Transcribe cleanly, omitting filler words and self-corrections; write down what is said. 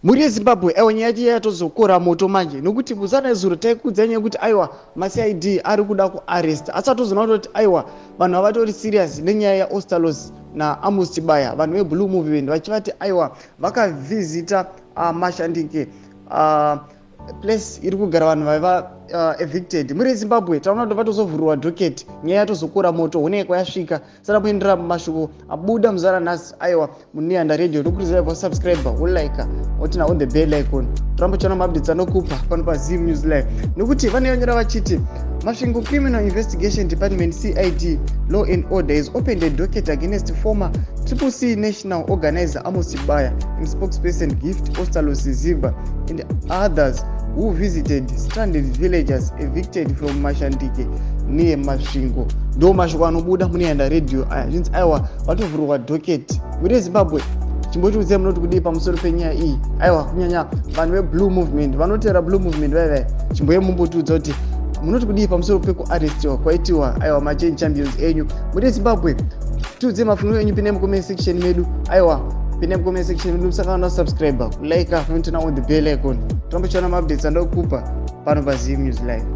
Mhuri yeZimbabwe, aiwa, nyaya yacho yatozokora moto manje, nokuti musana nezuro taikudza nyaya yekuti aiwa, maCID ari kuda kuarresta, asi atozoona kutoti aiwa, vanhu havatori serious nenyaya yaOstallos naAmos Chibaya, vanhu veBlue Movement, vachivati aiwa, vakavhizita Mashandike, place iri kugara vanhu vaiva evicted. Muri yeZimbabwe, taona kuti vatozovhurwa docket, nyaya yatozokura moto. Hunei kwayasvika sara kuendera mashoko abuda muzara nhasi, aiwa, muNehanda Radio. Tokurudzira kusubscribe, wolike, woturn on the bell icon, toramba uchiona maupdates anokupa pano paZim News Live, nekuti vanonyora vachiti Masvingo Criminal Investigation Department, CID Law and Order, has opened a docket against former Triple C national organizer Amos Chibaya and spokesperson Gift Ostallos Siziba and others who visited stranded villagers evicted from Mashandike near Masvingo. Ndo mashoko anobuda muNehanda Radio aya, zvinzi aiwa, vatovhurwa docket. Muri yeZimbabwe, chimbotiudzai munoti kudii pamusoro penyaya iyi? Aiwa, kunyanya vanhu veBlue Movement, vanotera Blue Movement vaivai, chimboye mumbotiudza kuti munoti kudii pamusoro pekuarrestiwa kwaitiwa, aiwa, machange champions enyu. Muri yeZimbabwe, tiudzei mafungiro enyu, pinai mucomment section medu. Aiwa, pinai mucomment section medu, musakana subscribe, kulike, noturn on the bell icon, toramba chiona maupdates andokupa pano paZim News Live.